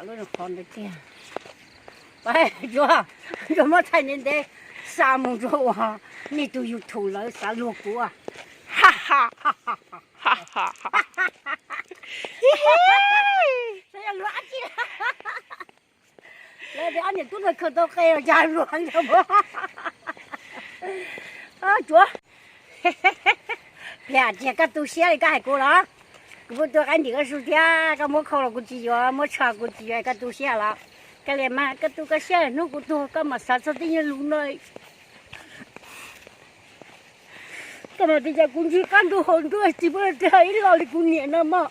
Lub qhov ntawd tiag. Yuav, yuav muab thaij ntev ntev xa mus rau uas nej tus YouTube lawv xav luag kuv. Lawv tias ob niam tub no khaws tau qe los cas luag ntawd. Tsuav, Phiaj, tsis yog koj tu siab li koj hais kuv los? Kuv pub tua qaib ntim koj su thiab, koj muab khau los kuv tsis yuav, muab tsho kuv tsis yuav, koj tu siab los? Koj li mas koj tu koj siab, hnub kuv tuag koj mam xav txog tej nyuag lus no. Koj mam tias kuv ntsib qab ntuj haus ntuj tsis muaj leej twg hais ib lo li kuv niam no mog.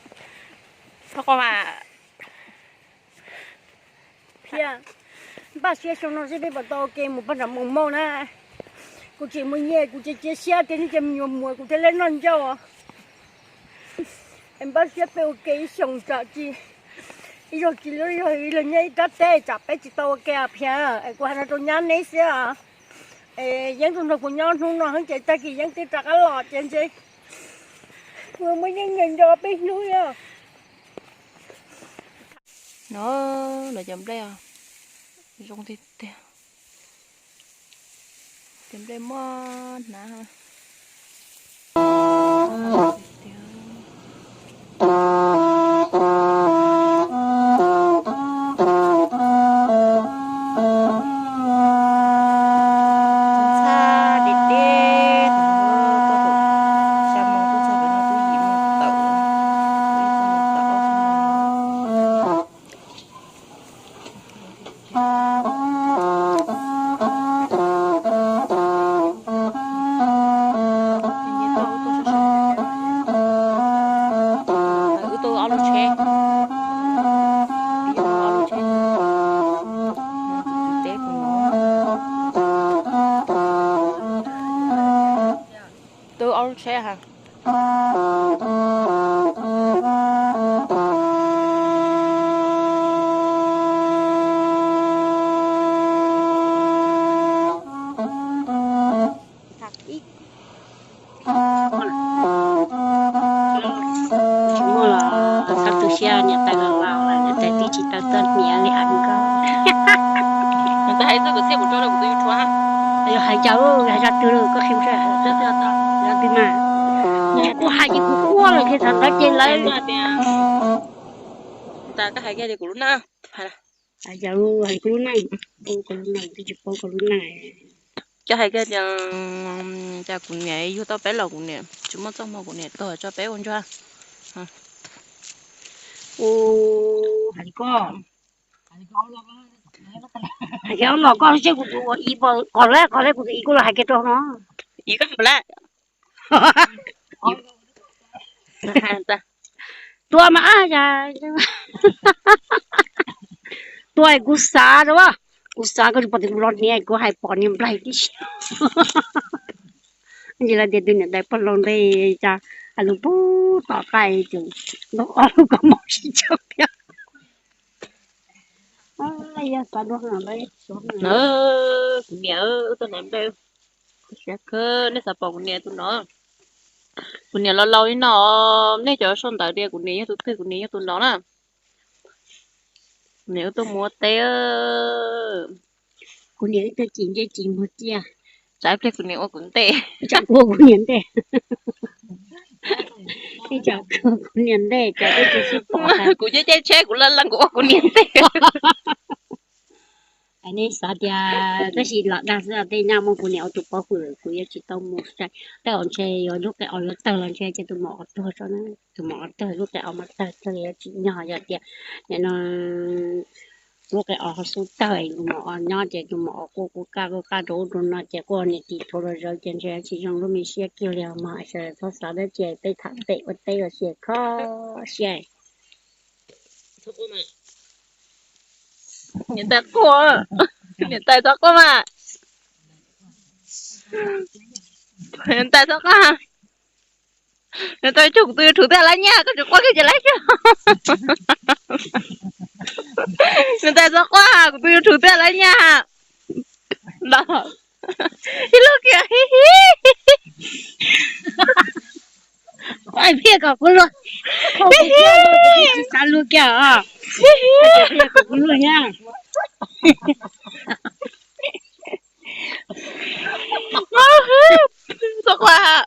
Phiaj, npaj siab xyoo no seb peb puas tau ua ke mus paj nram Mus Mauj na. Kuv tseem muaj nyiaj, kuv tseem cia siab tias nej cov me nyuam muam kuv thiaj li noj ncauj. Es npaj siab peb ua ke ib xyoos tsam tsis, ib zaug tsis, ib zaug ib los nyob ib rab teb tsam peb tsis tau ua ke Phiaj. Es kuv hais no rau nyab neb xwb os. Es Yeeb tuaj nrog kuv nyob hnub no xwb ces tag kis Yeeb twb rov qab los ces ntshe kuv muab Yeeb ncaws nco peb hnub os. No, lawv cov nplej zoo tiag tiag. Cov nplej muaj hnav. Ntxhab deb deb, tuaj thaum xya moos tuaj txog pem no twb yim moos tawm, twb yim moos tawm ob xyoos. Wb tu ob lub tsheb, wb tu ob lub tsheb, tus tub teb tus no, tu ob lub tsheb ha. Tsis muaj los txhob tu siab, niam tais los laus lawm, niam tais twb tsis tau tuaj hniav li a nkauj. Niam tais hais txog kwv txhiaj kuv rau kuv tus YouTube. Yog hais cas hais zaj twg koj qhia kuv saib, zaj twg mas. Kuv hais ces kuv quaj lawm ces thaum ntawd ces lawv. Ntag, koj hais kiag li kuv lub neej. Hais cas hais kuv lub neej, kuv lub neej twb tsis paub kuv lub neej. Coj hais kiag tias, cas kuv niam yug tau peb los kuv niam tsis muaj txoj hmoo, kuv niam tuag tso peb ua ntsuag. Ua, hais li koj, hais li koj los koj seb kuv tus ua ib, qhov lawm qhov lawm kuv tus ib kuj los hais kiag rau no. Ib koj hais lawm. Tua mas, tua kuv xav rau, kuv xav koj tsis pom tias kuv los hniav kuv hais pom niag nplaig tib si. Ntshe lawv tias tus niam tais pog laus ntej cas hais lus pub tom qab ces ntaus ob lub kaus mom sib tshab piam. Yog xav dua, kuv niam wb tuaj hnav nplej, siab kawg, nej xav pom kuv niam tus no. Kuv niam los laus li no, nej cov sau ntawv tias kuv niam yog tus twg, kuv niam yog tus no na. Kuv niam wb tuaj mus ua teb. Kuv niam wb tuaj cim ntsej cim muag ciaj. Tsam ib pliag kuv niam ua kuv ntej. Tsam kuv ua kuv niam ntej. Ib tsam kuv ua kuv niam ntej, tsam peb tsis sib pom. Kuv caij caij tsheb kuv laj laj kuv ua kuv niam ntej. Nej xav tias tab sis lam dag xwb, tej nyab muab kuv niam ua tus pov hwm kuv yuav tsis tau mus sai. Tej zaum ntshe yuav lub qe os yuav tawg los ntshe ces tus mos os tuag tso na. Tus mos os tawg, lub qe os mas tawg tag yuav tsim nyog, yog tias nim no lub qe os ho xub tawg, tus mos os nyob ces tus mos os quaj quj qaj quj qaj rau ub rau no ces quaj niam tim thuav los zawv ces ntshe tsis zoo lub me siab kiag li os mog. Sawv daws txhob xav dab tsi, peb tham pem ua teb los sis kho siab. Niam tais quaj, niam tais txhob quaj mas. Niam tais txhob quaj. Niam tais, kuv tus YouTube twb lab nyaj, koj tsis quaj kiag ces lab xyov. Niam tais txhob quaj, kuv tus YouTube twb lab nyaj. Los, ib lub kiag. Ua phiaj kom kuv luag, tsis xav luag kiag os. Kuv luag nyab. Txhob quaj.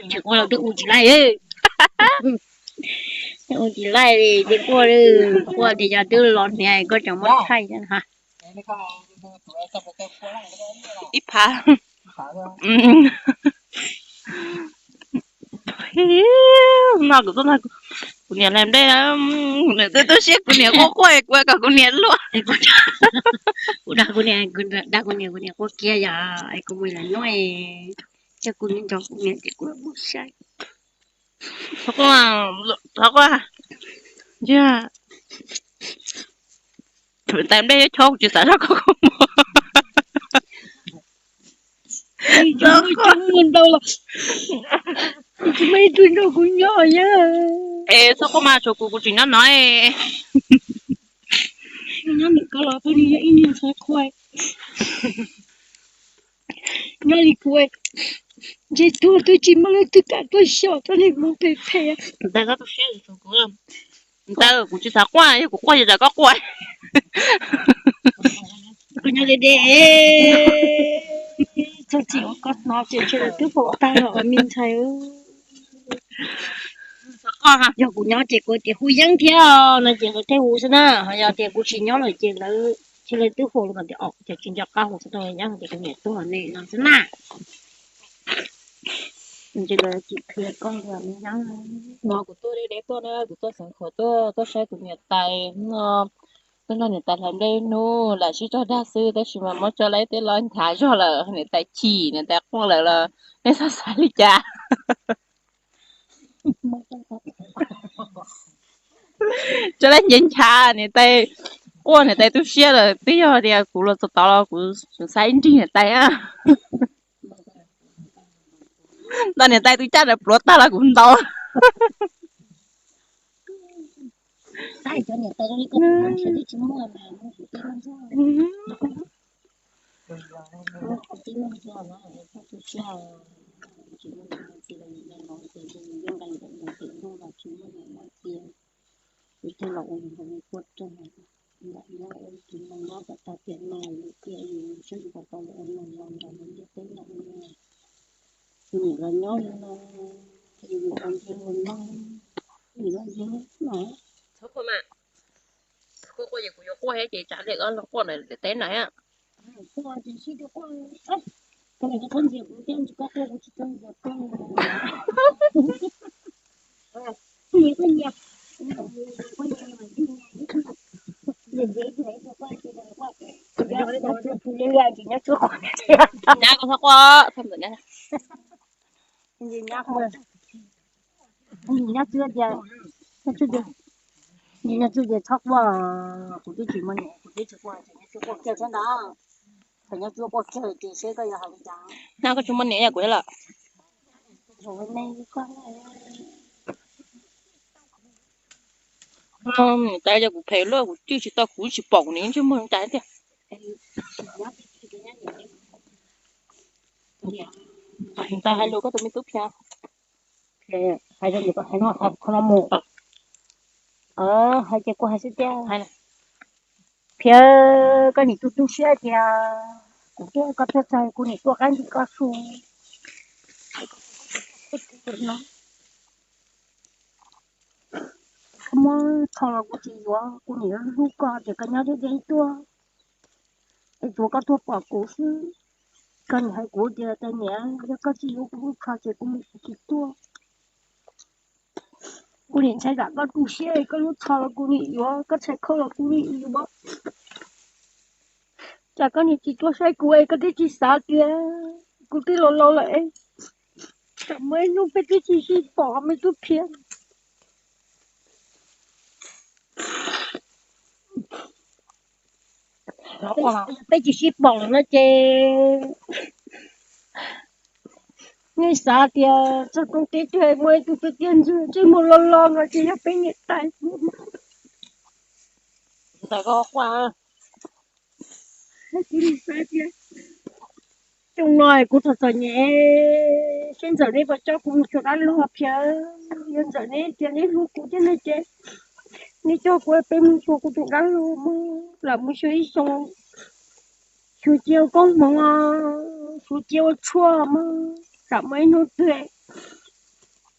Tsis quaj los twb ua tsis laij. Ua tsis laij li, twb quaj, quaj tias yog twb los hniav koj tseem muab thaij thiab ha. Ib phav. No kuv tuaj, kuv niam hlais nplej, kuv niam twb tu siab, kuv niam quaj quaj, kuv kom kuv niam luaj. Kuv dag kuv niam, dag kuv niam, kuv niam quaj kiag yom, es kuv mus lawm no, coj kuv niam nrog kuv niam ces kuv muab saib. Thov quaj, thov quaj. Tais nplej yuav chob kuv tsis xav zog koj kuv mus. Tsis muaj ib tug nrog kuv nyob yog. Es txhob quaj mas, tshuav kuv, kuv tsis nyob no. Nyob ntawm koj los pheej yog ib niag ntxhais qhua. Nyob li kuv ntsej tuag twb tsis muaj leej twg kam tuaj xyom tau niag hmoov phem phem. Ntawd kuv tsis xav quaj, yog kuv quaj ces tsam koj quaj. Kuv nyob deb deb, txog txim ua koj hnov ces ntshe lawv twb faus tag los me ntxhais. Yog kuv nyob ces kuv tias hu yeeb thiab no ces lawv thiaj hu xwb na, ho yog tias kuv tsis nyob lawm ces lawv, ces lawv twb hu los tias o, ces tsis nco qab hu xwb, yeeb tias kuv niam tuag ne no xwb na. Ces lawv tsis qhia koj li me yeeb. No kuv tuaj deb deb tuaj na, kuv tuaj xeev khuam tuaj, tuaj saib kuv niam tais no. Tuaj nrog niam tais hlais nplej ib hnub, lam sib tog dag xwb, tab sis mas muab tso lawm tej los nchav zog lawm, niam tais chim, niam tais quaj lawm los nej txhob xav li cas. Tso lawm nchav nchav, niam tais quaj, niam tais tu siab lawm, twb yog tias kuv los txog tod los kuv xav ib nrig niam tais. Ntawm niam tais tus caj ntawd pluav tag los kuv ntaus. Txhob quaj mas, quaj quaj ces kuv yuav quaj thiab ces tsam li koj los quaj ntawm teb na. Nyob koj txhob quaj, txhob ntxim nyob. Nyob txwj tias, nyob txwj tias txhob quaj, kuv twb tsis muaj niam, kuv twb tsis quaj, nyob txwj quaj kiag thiab ntag. Thaum nyob txwj quaj kiag ces seb koj yuav hais li cas. No koj tsis muaj niam yog kuv lawm. Niam tais yog kuv phem luaj, kuv twb tsis tau, kuv tsis pom kuv niam ntsej muag li cas tiag. Tais hais lus koj tus me tub Phiab. Hais rau nws, hais no, hais qhov no mus. Hais ces kuv hais xwb tiag. Phiab, koj niam tu tu siab tias kuv tuaj, koj tuaj txog kuv niam tuaj qaib ntim koj su. Koj muab tho los kuv tsis yuav, kuv niam hlub koj ces koj nyob deb deb tuaj, es tsuav koj tuaj pom kuv xwb. Koj niam hais kuv tias, tais niam, yog koj tsis yuav kuv lub tho ces kuv mus tsis tuaj. Kuv niam ntshai tsam koj tu siab, koj lub tho los kuv niam yuav, koj tshais khau los kuv niam yuav. Tsam koj niam tsis tuaj saib kuv es koj twb tsis xav tias kuv twb laus laus lawm, tsam muaj ib hnub peb twb tsis sib pom me tub Phiab. Peb tsis sib pom lawm no ces nej xav tias txog koom teb twg muaj ib tug peb tiag ntswg ntsej muag lo lo no ces yog peb niam tais. Xyoo no kuv txom txom nyem, seb Ntxawm neb puas coj kuv mus cuag dab laug Phiab. Yog Ntxawm neb tias neb hlub kuv thiab no ces nej coj kuv peb mus xyuas kuv tus dab laug mog, lam mus xyuas ib xyoo, xyuas cia ua koob hmoov, xyuas cia ua tshuaj mog, lam muaj ib hnub twg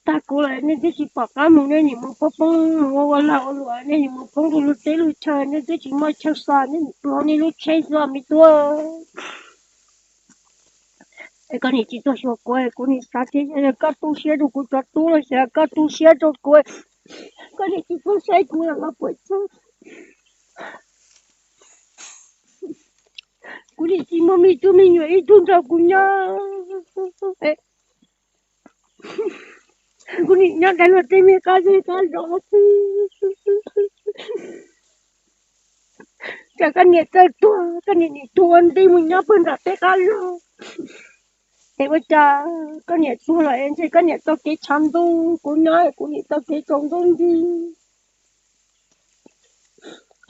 tag kuv lawm nej twb tsis pom qab mus, nej nim mus poob poob mus ua lag ua luam, nej nim mus poob rau lub teb lub chaw, nej twb tsis muaj chaw so, nej nim pw hauv nej lub tsheb xwb me tub. Es koj nim tsis tuaj xyuas kuv, kuv nim xav tias yog koj tu siab rau kuv cov tub los xyov koj tu siab rau kuv, koj nim tsis tuaj saib kuv los puas tsuaj. Kuv nim tsis muaj me tub me nyuam ib tug nrog kuv nyob. Kuv nim nyob dai luag tej me qab zej qab zos xwb. Tsam koj niam txawj tuag, koj niam nim tuag ua ntej mus nyob puag nram peb qab zos. Es ua cas koj niam tuag lawm es ntshe koj niam tau kev tshav ntuj, kuv nyob kuv nim tau kev tsaus ntuj nti.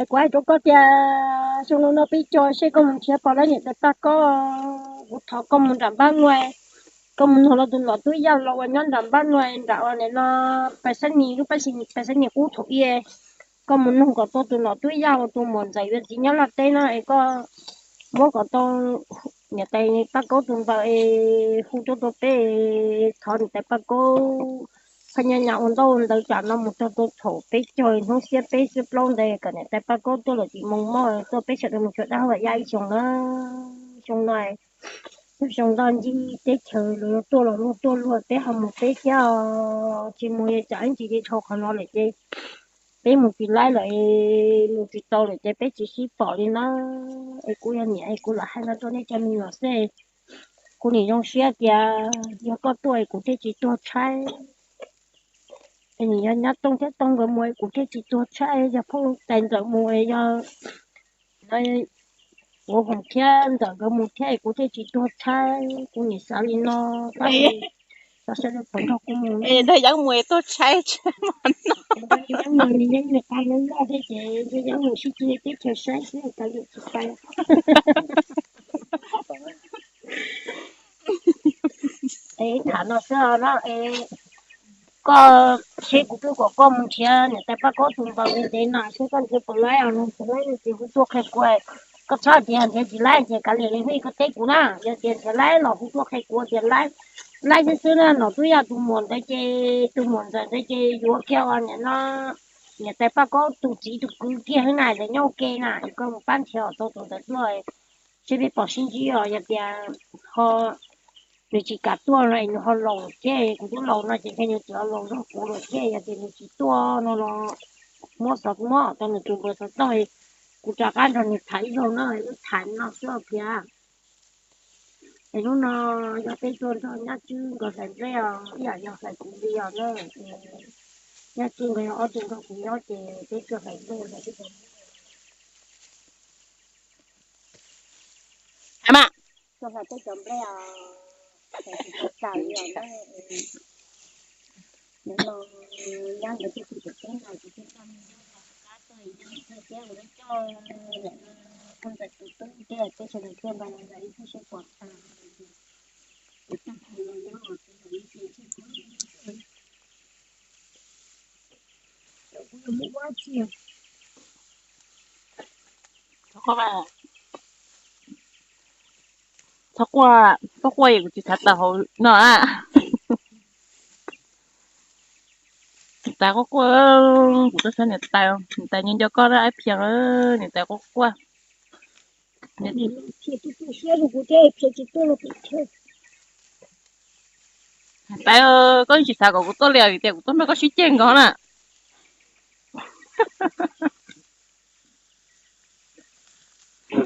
Es kuv hais rau koj tias xyoo no no peb co seb koj mus nrhiav pom lawv niam tais Paj Kaub, kuv thov koj mus nram npab nuaj, koj mus nug los tus nom tub yaj laus uas nyob nram npab nuaj nram ua nim no pais xab nis lub pab xi pais xab nis qub thaum i, koj mus nug kom tau tus nom tub yaj uas tus muam ntxawm yuav txiv nyob laj teb no es koj muab kom tau niam tais Paj Kaub tus npawb es hu tuaj rau peb, thov niam tais Paj Kaub phaj nyaj nyam ua ntaub ua ntawv tsam no mus txog rau thaum peb caug hnub xiab peb xiab plaub ntawd kom niam tais Paj Kaub tuaj lawm tim moos moj tuaj peb sawv daws mus xyuas dab haus ya ib xyoos na. Xyoo no yog xyoo ntoj ncig teb chaws los tuaj los luag tuaj luag peb ho mus peb thiab, tsis mus es tsam ib ntsis dhau qhov no lawm ces peb mus tsis laib lawm, mus tsis tau lawm ces peb tsis sib pom li na. Es kuv yog niam es kuv lam hais no rau nej cov me nyuam xwb. Kuv nim zoo siab tias yog koj tuaj es kuv thiaj tsis tuag tshaib. Es nim yog nyab Tooj thiab Tooj nkawd mus es kuv thiaj tsis tuag tshaib, yog phauj tais Ntxawm mus es yog Huv Hoom thiab Ntxawm nkawd mus thiab es kuv thiaj tsis tuag tshaib. Kuv nim xav li no, tab sis xav sawv daws pom nrog kuv mus. Nrog Yeeb mus tuag tshaib, Yeeb mus, Yeeb mus qab Yeeb loj thiab ces nrog Yeeb mus sib ceg teb chaws saib xwb, kav liam tsis pais. Es tham no xwb no es koj, seb kuv twb kom koj mus nrhiav niam tais Paj Kaub tus npawb ntev ntev no seb koj nrhiav puas laib os, nrhiav laib no ces hu tuaj qhia kuv. Koj txhob tias nrhiav tsis laib ces kav liam li hnub koj teb kuv na, yog tias nrhiav laib los hu tuaj qhia kuv tias laib, laib xwb xwb na, nom tub yaj tus muam ntawd ces tus muam ntxawm ntawd ces yuav kiag ua nim no niam tais Paj Kaub tus txiv tus kwv kiag xwb na, lawv nyob ua ke na, es koj mus pab nrhiav tau tus ntawd tuaj seb peb pom sib ntsib os. Yog tias ho nws tsis kam tuaj no es nws ho laus thiab, kuv twb laus no ces ntshe nws tseem laus zog kuv lawm thiab, yog tias nws tsis tuaj no los muab xov muab tau nws tus npawb xov tooj, kuv rov qab nrog nws tham ib zaug no, wb tham no xwb os Phiab. Es hnub no yog peb tuaj nrog Nyab Tswb nkawd hlais nplej os, ib yam yog hlais kuv li os na. Nyab Tswb nkawd yog ob tug nrog kuv nyob ces peb tuaj hlais nplej os. Hais mas, tuaj hlais peb cov nplej os, hlais tsis tau tas li os na. Hnub no nyab nkawd tuaj pw tom teb no ces peb nrog me nyab hlais qab tuaj, nyab hlais thiab ua lub coj, ntawm no phooj ywg tus tub thiab peb sawv daws thiaj npaj mus ib tug seb pom tag. Kuv tag hais los nyab os, peb los ib tug thiaj pom. Kuv yuav mus ua tsi? Txhob quaj, txhob quaj es kuv tsis xav tawm hauv no a. Niam tais quaj quaj, kuv tuaj saib niam tais, niam tais nco nco koj na Ib Phiab, niam tais quaj quaj. Niam tais, koj tsis xav kom kuv tuaj li vim tias kuv tuaj nrog koj sib ceg nkaus na.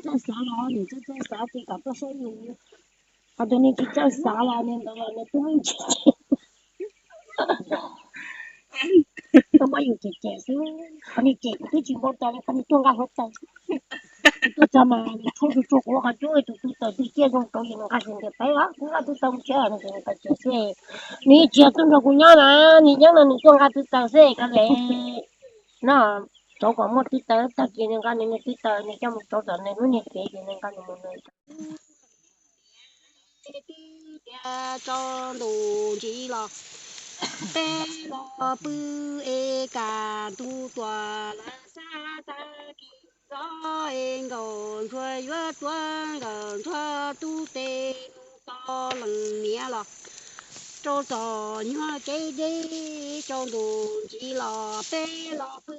Txawj xav los, nim txawj txawj xav ces kom tuaj saib yus. Qhov twg nws tsis txawj xav los nws ntawd los nws twb muaj ntsis. Koj muab yus cem cem xwb, qhov nws cem kuv twb tsis npau taws li, qhov nws tuaj nqa hluav taws. Kuv tuaj txog mas nws tshuab tsuag tsuag kuv qhov cub, tus tw taws twg ciaj zoo rau yus nws nqa sus ntiag peb os, kuv nqa tw taws mus tsev, nws tseem nqa cem xwb. Nws yeej tsis yog tuaj nrog kuv nyob na, nws yeej no nws tuaj nqa tw taws xwb, koj li no, rau kom muaj tw taws tag kis nws nqa nws nws tw taws, nws coj mus rau tom nws lub niag kev ces nws nqa nws mus nws. Tias tso ntus ntsis los peb los pw es kaj ntug tuaj lawm sab tag kis zog es Nkauj Ntsuag yuav tuav Nkauj Ntsuag tub tes mus tos leej niam los rau txog nyuag kev deb, tsaus ntuj ntsis los peb los pw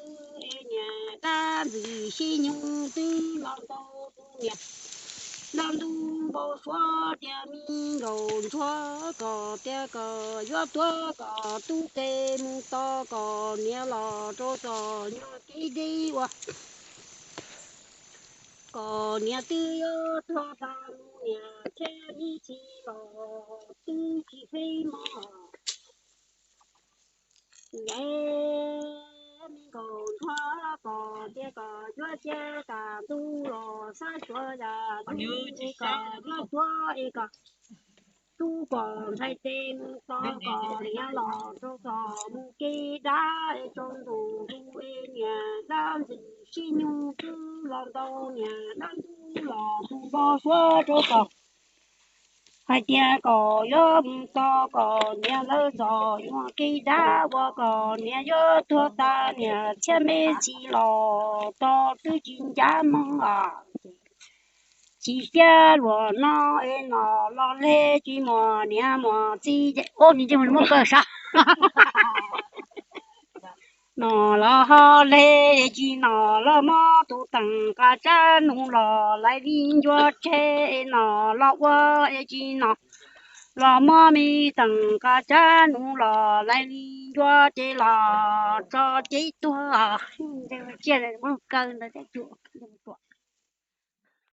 es niam dab ntxwg sib nyoog twb los ntaus tus niam dab ntub npau suav tias me Nkauj Ntsuag, koj tias koj yuav tuav koj tub tes mus tos koj niam los rau txog nyuag kev deb uas koj niam twb yuav tuag tas mus niam thiab me txiv los twb tsis peb mog. Yog me Nkauj Ntsuag, koj tias koj yuav cia kaj ntug los xab suav yam ntug es koj yuav tuav es koj tub koj ntxhais tes mus tos koj niam los rau txog mus kev dab es tsaus ntuj ntug es niam dab ntxwg sib nyoog twb los ntaus niam dab ntub los tus npau suav rau txog hais tias koj yuav mus tos koj niam lawm txog nyuag kev dab uas koj niam yuav tuag tas niam thiab me txiv los tod twb tsis ncav moog os. Tsis thiab luag no es nom los leg tsis muaj niam muaj txiv ces ub, nws yeej muaj kawg sab. Nom los ho leg tsis nom los mob tus teem qab tsab nus los laiv li ncua tseg, nom los ua es tsis nom los mob me teem qab tsab nus los laiv li ncua ces los tso cev tuag. Tsiaj muaj kawg ntawd thiab tsuas.